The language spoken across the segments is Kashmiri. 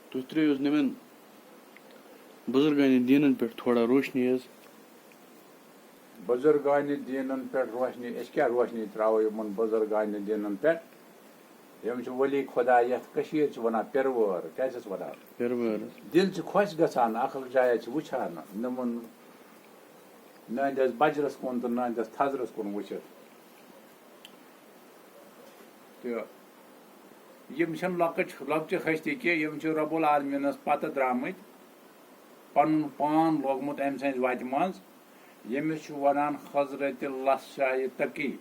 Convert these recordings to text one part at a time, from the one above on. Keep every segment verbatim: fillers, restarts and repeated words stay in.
تُہۍ ترٛٲیِو حظ نٮ۪من بُزرگانہِ دیٖنن پٮ۪ٹھ تھوڑا روشنی حظ۔ بُزرگانہِ دیٖنن پٮ۪ٹھ روشنی، أسۍ کیٛاہ روشنی ترٛاوو یِمن بُزرگانہِ دیٖنن پٮ۪ٹھ؟ یِم چھِ ؤلی خۄدا، یَتھ کٔشیٖرِ چھِ وَنان پِروٲر۔ کیٛاہ چھِس وَنان؟ پِروٲر حظ۔ دِل چھِ خۄش گژھان، اَکھ اَکھ جایہ چھِ وٕچھان، نہٕ یِمَن نہٕ أہٕنٛدِس بَجرَس کُن تہٕ نہٕ أہٕنٛدِس تھَزرَس کُن وٕچھِتھ۔ تہٕ یِم چھِنہٕ لۄکٕٹۍ، لۄکچہِ ہستی کینٛہہ، یِم چھِ رب العالمینس پتہٕ درٛامٕتۍ، پنُن پان لوگمُت أمۍ سٕنٛزِ وتہِ منٛز، ییٚمِس چھُ ونان حضرت لس شاہہِ تقی۔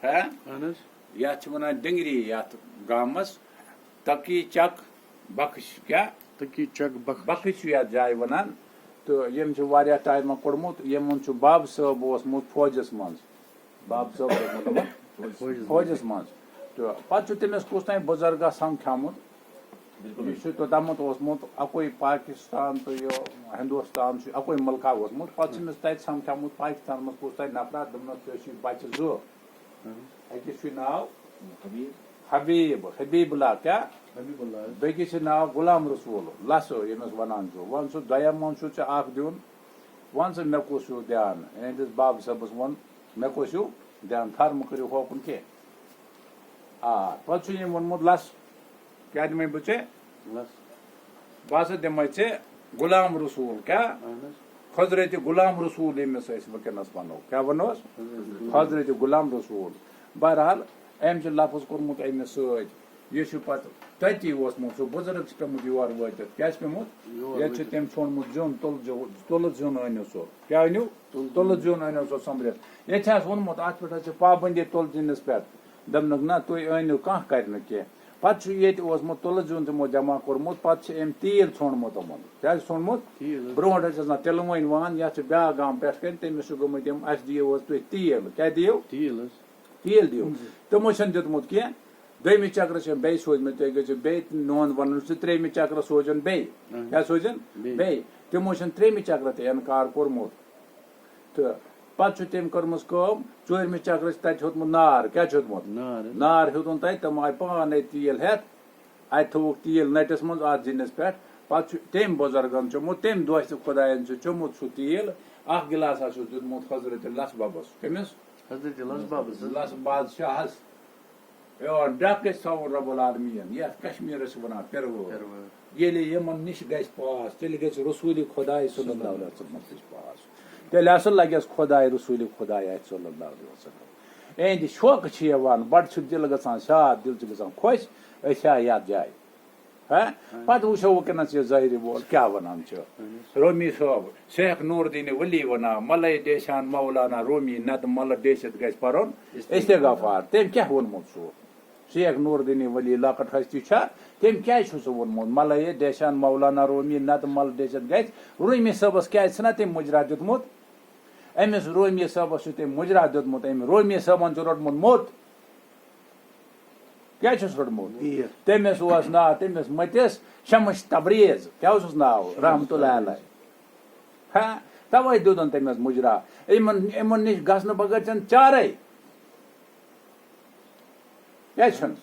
ہہ؟ اہن حظ۔ یتھ چھِ ونان ڈنگری، یتھ گامس تقی چک بخش۔ کیٛاہ؟ تقی چک بخش۔ بخش چھُ یتھ جایہِ ونان۔ تہٕ ییٚمۍ چھُ واریاہ ٹایمہ کوٚڑمُت، یِمن چھُ باب صٲب اوسمُت فوجس منٛز۔ باب صٲب اوسمُت یِمن فوجس منٛز۔ تہٕ پتہٕ چھُ تٔمِس کُس تام بُزرگا سمکھیومُت۔ یہِ چھُ توٚتامَتھ اوسمُت اَکُے پاکِستان تہٕ یہِ ہِندوستان چھُ اَکُے مُلکا اوسمُت۔ پَتہٕ چھُ أمِس تَتہِ سَمکھیومُت پاکِستانَس منٛز کُس تام نفرا، دوٚپنَس، "ژےٚ چھُے بَچہِ زٕ، أکِس چھُے ناو حبیٖب، حبیٖب اللہ کیٛاہ؟ بیٚکِس چھُ ناو غلام رسول لَسہٕ، ییٚمِس وَنان چھُ۔ وَن سُہ دۄیَن منٛز چھُ ژےٚ اَکھ دیُن، وَن ژٕ مےٚ کُس ہیوٗ دیان؟" یِہِنٛدِس بابہٕ صٲبَس ووٚن، "مےٚ کُس ہیوٗ دیان؟ فرمہٕ کٔرِو ہوکُن کینٛہہ۔" آ، پَتہٕ چھُ ییٚمۍ ووٚنمُت، "لَس، کیٛاہ دِمَے بہٕ ژےٚ؟" بہٕ ہسا دِمَے ژےٚ غلام رسول۔ کیٛاہ؟ حضرت غلام رسول، ییٚمِس أسۍ وٕنکیٚنَس وَنو۔ کیٛاہ وَنوس؟ حضرت غلام رسول۔ بہرحال، أمۍ چھُ لفظ کوٚرمُت أمِس سۭتۍ۔ یہِ چھُ پَتہٕ تٔتی اوسمُت، سُہ بُزرٕگ چھُ پیوٚمُت یور وٲتِتھ۔ کیٛاہ چھُ پیوٚمُت؟ ییٚتہِ چھُ تٔمۍ ژھونٛڈمُت زیُن، تُل زیُ-، تُلہٕ زیُن أنِو سُہ۔ کیٛاہ أنِو؟ تُلہٕ زیُن أنِو سُہ سۄمبرِتھ۔ ییٚتہِ چھِ اَسہِ ووٚنمُت، اَتھ پٮ۪ٹھ حظ چھِ پابندی تُلہٕ زِنِس پٮ۪ٹھ۔ دوٚپنَکھ، "نہ، تُہۍ أنِو، کانٛہہ کَرِ نہٕ کینٛہہ۔" پَتہٕ چھُ ییٚتہِ اوسمُت تُلہٕ زیُن تِمو جمع کوٚرمُت، پَتہٕ چھِ أمۍ تیٖل ژھونٛڈمُت یِمَن۔ کیٛازِ ژھونٛڈمُت؟ تیٖل حظ۔ برونٛٹھ ٲسۍ آسان تِلہٕ وٲنۍ وان، یَتھ چھُ بیٛاکھ گام پٮ۪ٹھ کَنۍ، تٔمِس چھُ گوٚمُت یِم، "اَسہِ دِیِو حظ تُہۍ تیٖل۔" کیٛاہ دِیِو؟ تیٖل حظ۔ تیٖل دِیِو۔ تِمو چھَنہٕ دیُتمُت کینٛہہ۔ دوٚیمہِ چکرٕ چھِ بیٚیہِ سوٗزمٕتۍ، تُہۍ گٔژھِو بیٚیہِ، میون وَنُن چھُ، ترٛیٚیِمہِ چکرٕ سوزن بیٚیہِ۔ اہن۔ کیٛاہ سوزن؟ بیٚیہِ۔ بیٚیہِ۔ تِمو چھَنہٕ ترٛیٚیِمہِ چکرٕ تہِ اِنکار کوٚرمُت۔ تہٕ پَتہٕ چھُ تٔمۍ کٔرمٕژ کٲم، ژوٗرمہِ چکرٕ چھُ تَتہِ ہیوٚتمُت نار۔ کیٛاہ چھُ ہیوٚتمُت؟ نار حظ۔ نار ہیوٚتُن تَتہِ، تِم آیہِ پانَے تیٖل ہٮ۪تھ، اَتہِ تھوٚوُکھ تیٖل نٔٹِس منٛز اَتھ زِنِس پٮ۪ٹھ۔ پَتہٕ چھُ تٔمۍ بُزرگَن چوٚمُت، تٔمۍ دوستہِ خۄدایَن چھُ چوٚمُت سُہ تیٖل۔ اَکھ گِلاس ہا چھُس دیُتمُت حضرت لَس بَبَس۔ کٔمِس؟ حضرت لَس بَبَس حظ۔ لَس بادشاہَس۔ یور ڈاکٹر صٲب رب العالمین، یَتھ کشمیٖرَس چھِ وَنان پِروٲر۔ پِروٲر۔ ییٚلہِ یِمَن نِش گژھِ پاس، تیٚلہِ گژھِ رسوٗلِ خۄداے صلی اللہ علیہ وسلم نِش پاس۔ تیٚلہِ ہسا لگٮ۪س خۄداے، رسوٗلِ خۄداے آسہِ صلی اللہ علیہ وسلم۔ اِہِنٛدِ شوقہٕ چھِ یِوان، بَڑٕ چھُ دِل گژھان شاد، دِل چھُ گژھان خۄش، أسۍ آے یَتھ جایہِ۔ ہہ؟ پَتہٕ وٕچھو وٕنکیٚنَس یہِ ظٲہِری وول کیٛاہ وَنان چھُ۔ رومی صٲب، شیخ نور الدین ولی وَنان، مَلَے دیشان مولانا رومی، نَتہٕ مَلہٕ ڈیشت گژھِ پَرُن استغفار۔ تٔمۍ کیٛاہ ووٚنمُت چھُ؟ شیخ نور الدین ولی لۄکٕٹ ہستی چھا؟ تٔمۍ کیٛازِ چھُ سُہ ووٚنمُت؟ مَلَے دیشان مولانا رومی، نَتہٕ مَلہٕ ڈیشت گژھِ۔ رومی صٲبَس کیٛازِ چھُنہ تٔمۍ مُجرا دیُتمُت؟ أمِس رومی صٲبَس چھُ تٔمۍ مُجرا دیُتمُت، أمۍ رومی صٲبَن چھُ روٚٹمُت موٚت۔ کیٛاہ چھُس روٚٹمُت؟ تیٖر۔ تٔمِس اوس ناو تٔمِس مٔتِس شمس تبریز۔ کیٛاہ اوسُس ناو؟ رحمتہ اللہ علیہ۔ ہا، تَوَے دیُتُن تٔمِس مُجرا۔ یِمَن، یِمَن نِش گژھنہٕ بغٲر چھَنہٕ چارَے۔ کیٛازِ چھُنہٕ؟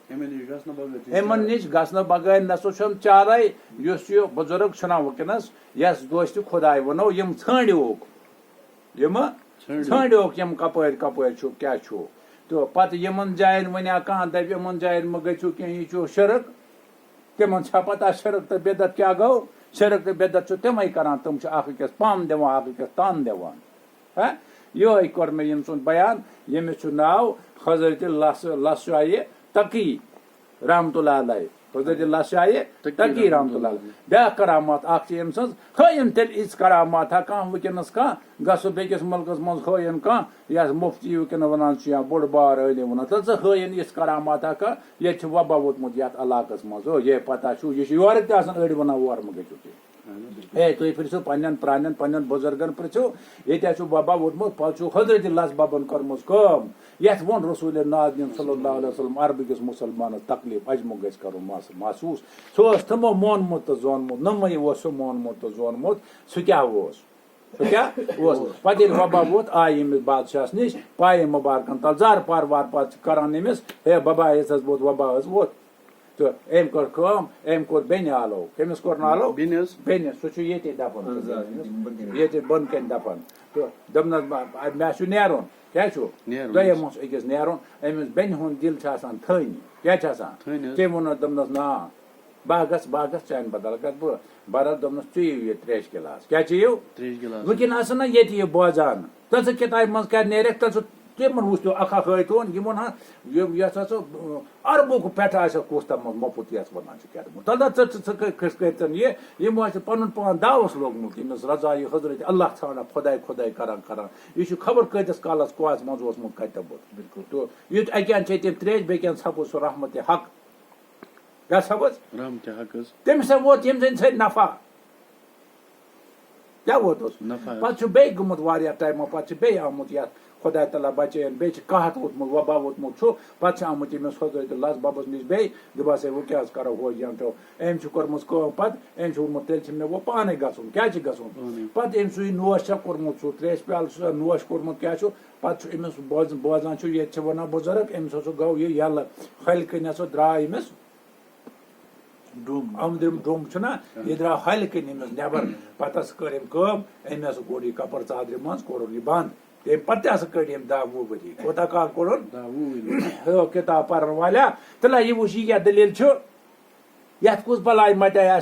یِمَن نِش گژھنہٕ بغٲر چھُ یِمَن نِش گژھنہٕ بغٲر نہ سا چھُنہٕ چارَے۔ یُس یہِ بُزرٕگ چھُنہ وٕنکیٚنَس، یَس دوستِ خۄداے وَنو، یِم ژھٲنٛڈِوُکھ۔ یِمہٕ ژھٲنٛڈِو۔ ژھٲنٛڈِوکھ یِم کَپٲرۍ کَپٲرۍ چھُ، کیٛاہ چھُ۔ تہٕ پَتہٕ یِمَن جایَن وَنیا کانٛہہ، دَپہِ، "یِمَن جایَن مہٕ گٔژھِو کینٛہہ، یہِ چھُ شِرک"۔ تِمَن چھا پَتہ شِرک تہٕ بِدعت کیٛاہ گوٚو؟ شِرک تہٕ بِدعت چھُ تِمَے کَران، تِم چھِ اَکھ أکِس پَم دِوان، اَکھ أکِس تَن دِوان۔ ہہ؟ یِہوٚے کوٚر مےٚ ییٚمۍ سُنٛد بیان، ییٚمِس چھُ ناو حضرت لَس، لَس شاہہِ تقی۔ رحمتہ اللہ علیہ۔ حضرت لَس شاہہِ تقی رحمتہ اللہ علیہ۔ بیٛاکھ کرامات اکھ چھِ أمۍ سٕنٛز، ہٲیِن تیٚلہِ یِژھ کرامات ہا کانٛہہ وٕنکیٚنَس کانٛہہ، گژھو بیٚکِس مُلکَس منٛز ہٲیِن کانٛہہ، یَتھ مُفتی وٕنکیٚنَس وَنان چھُ یا بوٚڑ بار عٲلِم وَنان، تہٕ ژٕ ہٲیِن یِژھ کرامات ہا کانٛہہ، ییٚتہِ چھِ وبا ووتمُت یَتھ علاقَس منٛز۔ ہو، یے پَتہ چھُ، یہِ چھُ یورٕکۍ تہِ آسان أڑۍ وَنان، اورٕ مہٕ گٔژھِو تُہۍ۔ ہے، تُہۍ پرٛژھِو پنٛنٮ۪ن پرٛانٮ۪ن، پنٛنٮ۪ن بُزرگَن پرٛژھِو، ییٚتہِ حظ چھُ وبا ووتمُت، پَتہٕ چھُ حضرت لَس بَبَن کٔرمٕژ کٲم، یَتھ ووٚن رسول نازنیٖن صلی اللہ علیہ وسلم، عربہٕ کِس مُسلمانَس تکلیٖف اجمُک گژھِ کَرُن محس-، محسوٗس۔ سُہ اوس تِمو مونمُت تہٕ زونمُت، نوٚمُے اوس سُہ مونمُت تہٕ زونمُت، سُہ کیٛاہ اوس؟ سُہ کیٛاہ اوس؟ پَتہٕ ییٚلہِ وبا ووت، آیہِ أمِس بادشاہَس نِش، پایہِ مُبارکَن تَل زار پار وار پار چھِ کَران أمِس، ہے بَبا، یِژھ حظ ووت وبا حظ ووت۔ تہٕ أمۍ کٔر کٲم، أمۍ کوٚر بیٚنہِ آلو۔ کٔمِس کوٚر نالو؟ بیٚنہِ حظ۔ بیٚنہِ، سُہ چھُ ییٚتی دَفن۔ اَہَن حظ، آ، ییٚتی بۄن کَنہِ۔ ییٚتی بۄن کَنہِ دَفن۔ تہٕ دوٚپنَس، "بہٕ، مےٚ چھُ نیرُن۔" کیٛاہ چھُ؟ نیرُن دوٚیِم حظ۔ اوس أکِس نیرُن، أمِس بیٚنہِ ہُنٛد دِل چھُ آسان تھٔنۍ۔ کیٛاہ چھُ آسان؟ تھٔنۍ حظ۔ تٔمۍ ووٚنُس، دوٚپنَس، "نا، بہٕ ہا گژھٕ، بہٕ ہا گژھٕ چانہِ بدلہٕ گژھٕ بہٕ۔" بہرحال دوٚپنَس، "چیٚیِو یہِ ترٛیشہِ گِلاس۔" کیٛاہ چیٚیِو؟ ترٛیشہِ گِلاس۔ وٕنکٮ۪ن آسَن نہ ییٚتہِ یہِ بوزان۔ تٔژٕ کِتابہِ منٛز کَرِ نیرٮ۪کھ، تٔژٕ تِمَن وٕچھتو اَکھا ہٲیتون، یِمَن ہا، یہِ، یَتھ ہسا، اَربُک پٮ۪ٹھٕ آسہِ ہا کُس تام مۄپُت یَتھ وَنان چھِ کیٛاہ تام۔ تَلہٕ ژٕ، ژٕ، ژٕ کٔرۍ، کٔرۍ، کٔرۍتَن یہِ، یِمو آسہِ پَنُن پان داوَس لوگمُت، ییٚمِس رضا یہِ حضرت اللہ ژھانٛڈان، خۄداے، خۄداے کَران، کَران۔ یہِ چھُ خبر کۭتِس کالَس کۄس منٛز اوسمُت کَتہِ تام ووت۔ بِلکُل۔ تہٕ یُتھ اَکہِ اَنٛدٕ چھِ تٔمۍ ترٛیش، بیٚکہِ اَنٛدٕ ژھَپُس سُہ رحمتِ حق۔ کیٛاہ سَپُز؟ رحمتِ حق حظ۔ تٔمِس ہا ووت ییٚمہِ زَنہِ سۭتۍ نفع۔ کیٛاہ ووتُس؟ نفع حظ۔ پَتہٕ چھُ بیٚیہِ گوٚمُت واریاہ ٹایمہٕ، پَتہٕ چھُ بیٚیہِ آمُت یَتھ خۄداے تعالیٰ بَچٲیِن، بیٚیہِ چھِ قحط ووتمُت، وبا ووتمُت چھُ، پَتہٕ چھِ آمٕتۍ ییٚمِس حضرت لَس بَبَس نِش بیٚیہِ، دوٚپہَس، "ہے، وۄنۍ کیٛاہ حظ کَرو ہو جَنٹو؟" أمۍ چھُ کٔرمٕژ کٲم پَتہٕ، أمۍ چھُ ووٚنمُت، "تیٚلہِ چھِ مےٚ وۄنۍ پانَے گژھُن۔" کیٛاہ چھِ گژھُن؟ پانَے۔ پَتہٕ أمۍ سُے نوش چھا کوٚرمُت، سُہ ترٛیشہِ پیالہٕ چھُ سُہ نوش کوٚرمُت، کیٛاہ چھُ؟ پَتہٕ چھُ أمِس بوز-، بوزان چھُ، ییٚتہِ چھِ وَنان بُزرٕگ، أمِس ہسا گوٚو یہِ یَلہٕ، ہۄلہِ کِنۍ ہسا درٛاو أمِس ڈوٚم۔ أنٛدرِم ڈوٚم چھُنہ، یہِ درٛاو ہۄلہِ کِنۍ أمِس نٮ۪بر۔ پَتہٕ ہسا کٔر أمۍ کٲم، أمۍ ہسا کوٚڑ یہِ کَپَر ژادرِ منٛز، کوٚڑُن یہِ بنٛد۔ تَمہِ پَتہٕ تہِ ہسا کٔڑۍ أمۍ دَہ وُہ ؤری۔ کوٗتاہ کال کوٚڑُن؟ دَہ وُہ ؤری۔ ہیو کِتاب پَرَن والیا، تہٕ لہ یہِ وٕچھ، یہِ کیٛاہ دٔلیٖل چھُ؟ یَتھ کُس بَلاے مَٹیٛاے